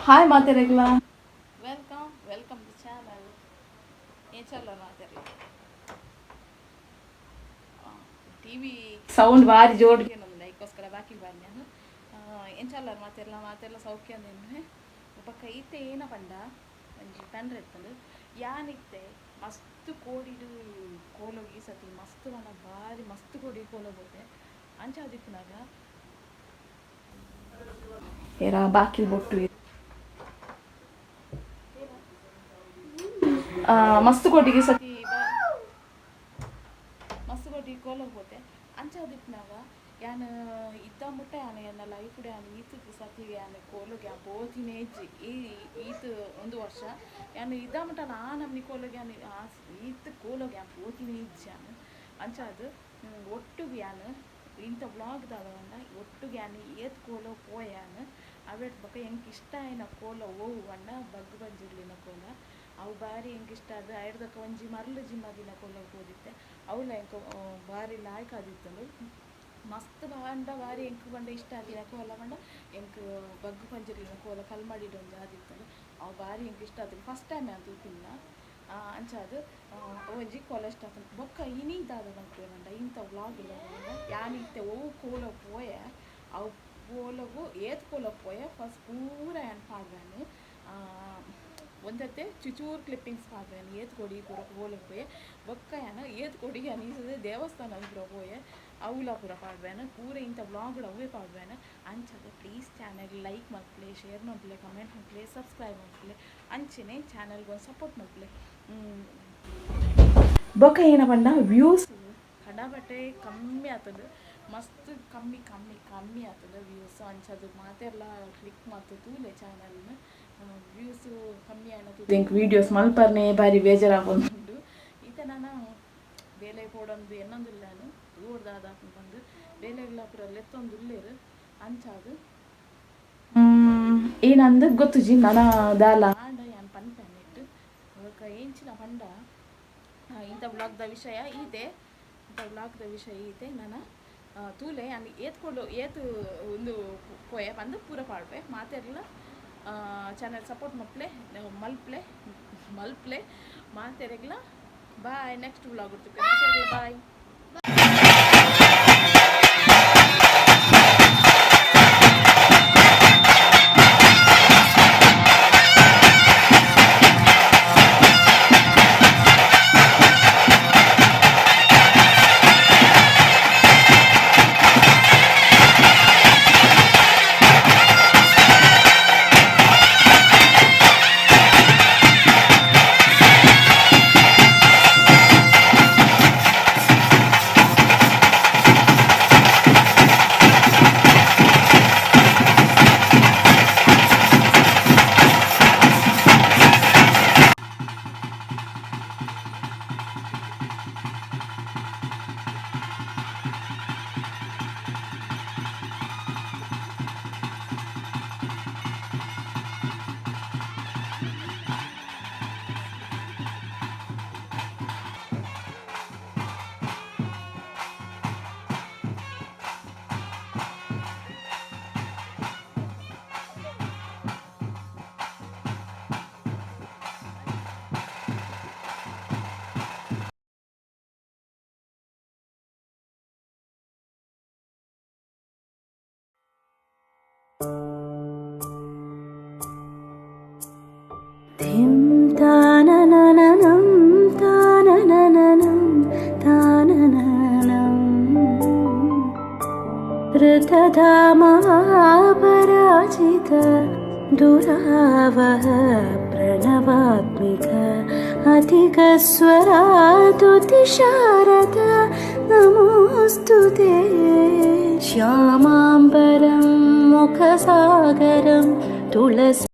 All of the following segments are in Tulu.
ಹಾಯ್ ಮಾತೆರೆಗ್ಲ, welcome welcome to channel. ಎಂಚಲ್ಲ ಮಾತೆರ್ಲ? ಟಿವಿ ಸೌಂಡ್ ಬಾರಿ ಜೋಡಿಗೆ ಐಕ್ಕೋಸ್ಕರ ಬಾಕಿ ಬಾರಿ ನಾನು. ಎಂಚಲ್ಲ ಮಾತೆರ್ಲ? ಮಾತೆರ್ಲ ಸೌಖ್ಯ ಅಂದೇನೆ. ಬೊಕ್ಕ ಇತ್ತೆ ಏನ ಪಂಡ ಒಂಜಿ ಪಂಡ್ರೆ ಇತ್ತಂಡು. ಯಾನ್ ಇತ್ತೆ ಮಸ್ತ್ ಕೋಡಿಡು ಕೋಲೊಗಿ ಸತಿ ಮಸ್ತ್ ಪಂಡ ಬಾರಿ ಮಸ್ತ್ ಕೋಡಿ ಕೋಲ ಪೋತೆ. ಅಂಚ ಆದಿಪ್ಪುನಗ ಏರ ಬಾಕಿಲ್ ಬೊಟ್ಟು ಮಸ್ತ್ ಕೋಟಿಗೆ ಸತಿ ಮಸ್ತ್ ಕೋಟಿ ಕೋಲಗ್ ಪೋತೆ. ಅಂಚ ಆದಿಪ್ಪುನಗ ಯಾನ್ ಇದ್ದ ಮುಟ್ಟ ಯಾನ್ ಎನ್ನ ಲೈಫ್ ಯಾನ್ ಈತ್ ಸತಿ ಯಾನ್ ಕೋಲುಗೆ ಯಾನ್ ಪೋತಿನೇ ಇಜ್ಜಿ. ಈ ಈತ್ ಒಂದು ವರ್ಷ ಯಾನ್ ಇದ್ದ ಮುಟ್ಟ ಆ ನಮ್ನಿ ಕೋಲುಗೆ ಯಾನ್ ಈತ್ ಕೋಲುಗೆ ಯಾನ್ ಪೋತಿನೇ ಇಜ್ಜಿ ಯಾನ್. ಅಂಚಾದ್ ಒಟ್ಟುಗು ಯಾನ್ ಇಂಥ ವ್ಲಾಗ್ ದಾದ ಪಂಡ ಒಟ್ಟುಗು ಯಾನ್ ಏತ್ ಕೋಲ ಪೋಯಾನ್, ಅವೆಟ್ ಬೊಕ್ಕ ಎಂಕ್ ಇಷ್ಟ ಆಯಿನ ಕೋಲ ಒವು ಪಂಡ ಬಗ್ಗು ಬಂಜಿರ್ಲಿನ ಕೋಲ. ಅವು ಬಾರಿ ಎಂಕ್ ಇಷ್ಟ ಆದ್. ಐಡ್ದೊಕ ಒಂಜಿ ಮರ್ಲ್ ಜಿಮ್ಮದಿನ ಕೋಲಗ್ ಪೋದಿತ್ತೆ. ಅವುಲ ಎಂಕ್ ಬಾರಿ ಲಾಯ್ಕ್ ಆದಿತ್ತುಂಡು. ಮಸ್ತ್ ಪಂಡ ಬಾರಿ ಎಂಕ್ ಪಂಡ ಇಷ್ಟ ಆತಿನ ಕೋಲ ಪಂಡ ಎಂಕ್ ಬಗ್ಗು ಪಂಜುರ್ಲಿನ ಕೋಲ ಕಲ್ಮಡಿಡ್ ಒಂಜಿ ಆದಿತ್ತುಂಡು. ಅವು ಬಾರಿ ಎಂಕ್ ಇಷ್ಟ ಆತುಂಡು. ಫಸ್ಟ್ ಟೈಮ್ ಯಾನ್ ತೂಪಿನ. ಅಂಚಾದ್ ಒಂಜಿ ಕೋಲ ಇಷ್ಟ ಆತುಂಡು. ಬೊಕ್ಕ ಇನಿ ದಾದ ಪನ್ಪೆ ಪಂಡ ಇಂಥ ವ್ಲಾಗ್ ಪಂಡ ಯಾನ್ ಇತ್ತೆ ಒವು ಕೋಲ ಪೋಯೆ, ಅವು ಕೋಲಗು ಏತ್ ಕೋಲ ಪೋಯೆ ಫಸ್ಟ್ ಪೂರ ಯಾನ್ ಪಾಡ್ವೆನ್. ಒಂದತ್ತೆ ಚುಚೂರು ಕ್ಲಿಪ್ಪಿಂಗ್ಸ್ ಪಾಡ್ವೆನ್. ಏತ್ ಕೊಡಿ ಪೂರ ಕೋಲಗ್ ಪೋಯೆ. ಬೊಕ್ಕ ಯಾನ್ ಏತ್ ಕೊಡಿ ಯಾನ್ ಈ ದೇವಸ್ಥಾನ ಪೂರ ಪೋಯೆ, ಅವುಲ ಪೂರ ಪಾಡ್ವೆನ್. ಪೂರ ಇಂಥ ವ್ಲಾಗ್ ಅವೇ ಪಾಡ್ವೆನ್. ಅಂಚಾದ್ ಪ್ಲೀಸ್ ಚಾನಲ್ ಲೈಕ್ ಮಲ್ಪುಲೆ, ಶೇರ್ ಮಲ್ಪುಲೆ, ಕಮೆಂಟ್ ಮಲ್ಪುಲೆ, ಸಬ್ಸ್ಕ್ರೈಬ್ ಮಲ್ಪುಲೆ. ಅಂಚೆನೆ ಚಾನಲ್ಗೆ ಒಂದು ಸಪೋರ್ಟ್ ಮಲ್ಪುಲೆ. ಬೊಕ್ಕ ಏನ ಪಂಡ ವ್ಯೂಸ್ ಕಡಬಟ್ಟೆ ಕಮ್ಮಿ ಆತುಂಡು. ಮಸ್ತ್ ಕಮ್ಮಿ ಕಮ್ಮಿ ಕಮ್ಮಿ ಆತುಂಡು ವ್ಯೂಸ್. ಅಂಚಾದ್ ಮಾತೆರ್ಲ ಕ್ಲಿಕ್ ಮಲ್ತ್ ತೂಲೆ ಚಾನಲ್ನ. ವ್ಯೂಸ್ ಕಮ್ಮಿ ಆಯ್ನ ಎಂಕ್ ವೀಡಿಯೋಸ್ ಮಲ್ಪರ್ನೆ ಬಾರಿ ಬೇಜಾರಾಪುಂಡು. ಇತ್ತೆ ನನ ಬೇಲೆ ಪೋಡೊಂದು ಎನ್ನೊಂದುಲ್ಲೆ ಯಾನ್. ತೂವೊಡು ದಾದ ಆಪುಂಡು ಪಂದ್. ಬೇಲೆಗ್ಲ ಪೂರ ಲೆತ್ತೊಂದುಲ್ಲೆರ್. ಅಂಚಾದ್ ಏನಂದ್ ಗೊತ್ತುಜಿ ನನ ದಾಲ ಆಂಡ ಯಾನ್ ಪನ್ಪೆ ನೆಟ್. ಬೊಕ್ಕ ಎಂಚಿನ ಪಂಡ ಇಂಥ ವ್ಲಾಗ್ದ ವಿಷಯ ಈತೆ. ಇಂಥ ವ್ಲಾಗ್ದ ವಿಷಯ ಈತೆ. ನನ ತೂಲೆ ಯಾನ್ ಏತ್ ಕೊಡು ಏತ್ ಉಂದು ಪೋಯೆ ಪಂದ್ ಪೂರ ಪಾಡ್ಪೆ. ಮಾತೆರ್ಲ ಚಾನಲ್ ಸಪೋರ್ಟ್ ಮಲ್ಪಲೆ ಮಲ್ಪಲೆ ಮಲ್ಪಲೆ. ಮಾತೆರೆಗ್ಲ ಬಾಯ್. ನೆಕ್ಸ್ಟ್ ವ್ಲಾಗ್ ಮಾತೆರೆಗ್ಲ ಬಾಯ್. धिं ताननननं ताननननं तानननम् ऋतधामापराजित दुरावह प्रणवात्मिक अधिकस्वरादुतिशारद नमोऽस्तु ते. श्यामाम्बरं मुखसागरं तुलसी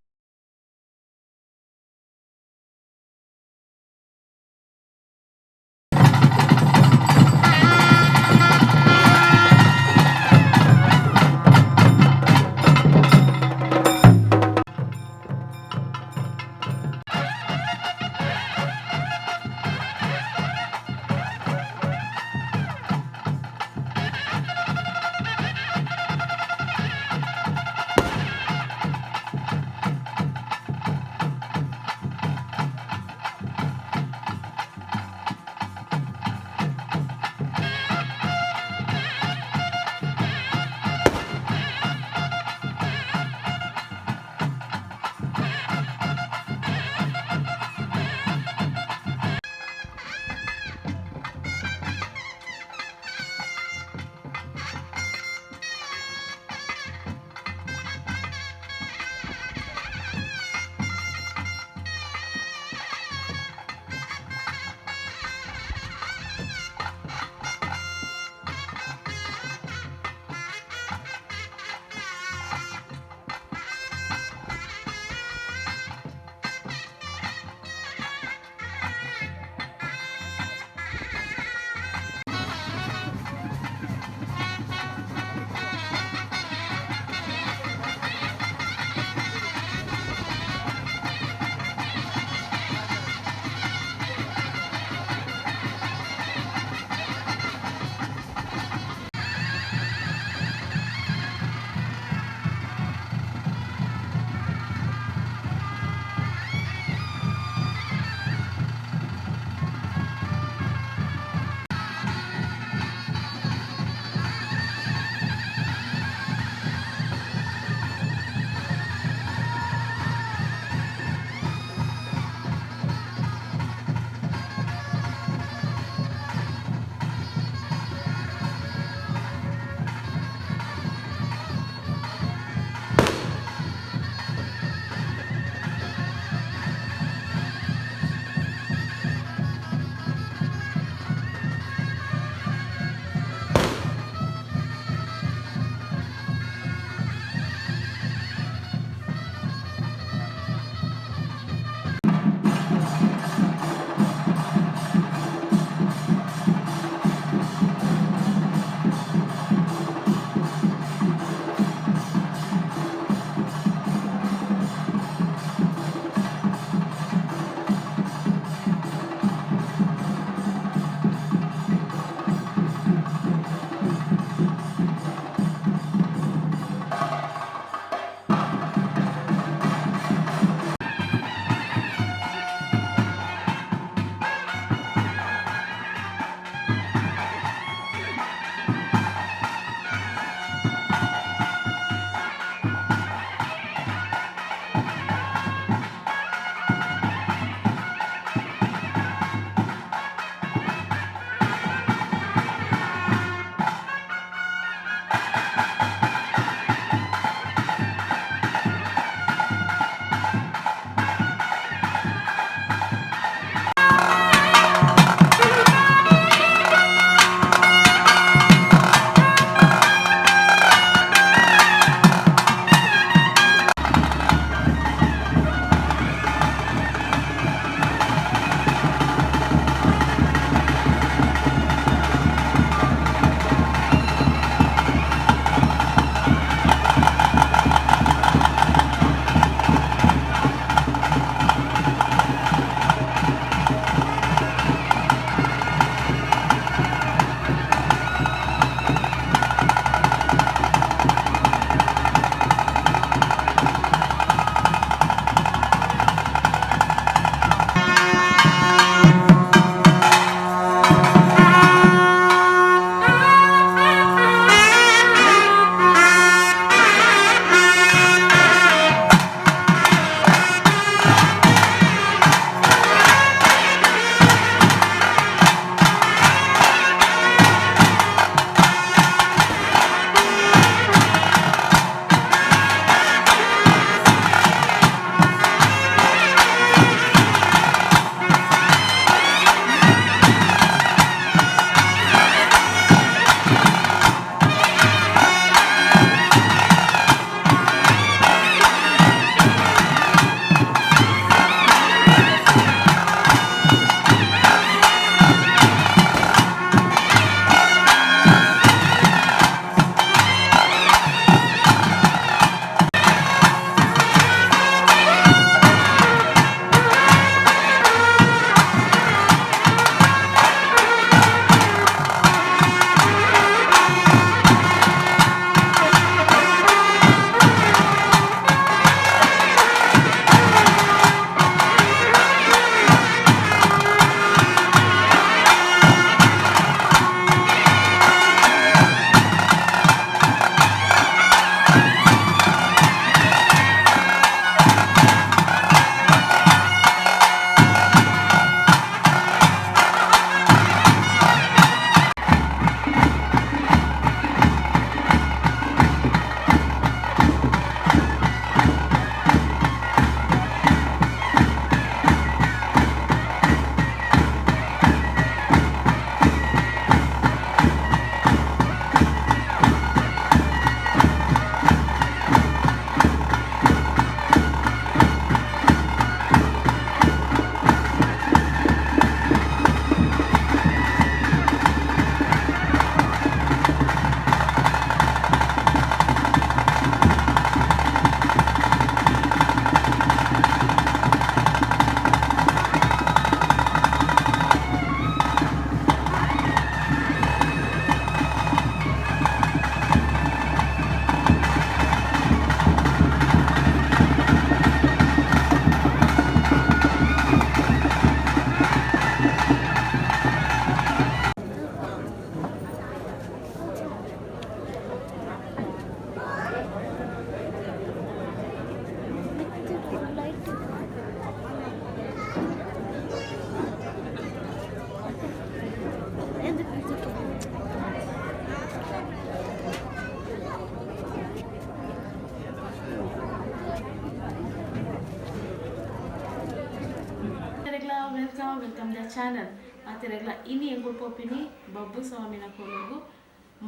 Welcome, welcome the channel. ಮಾತೆರೆಗ್ಲ ಇನಿ ಎಂಕುಲು ಪೋಪಿನಿ ಬಬ್ಬು ಸ್ವಾಮಿನ ಕೋಲಗು.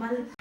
ಮಲ್ಪೆ.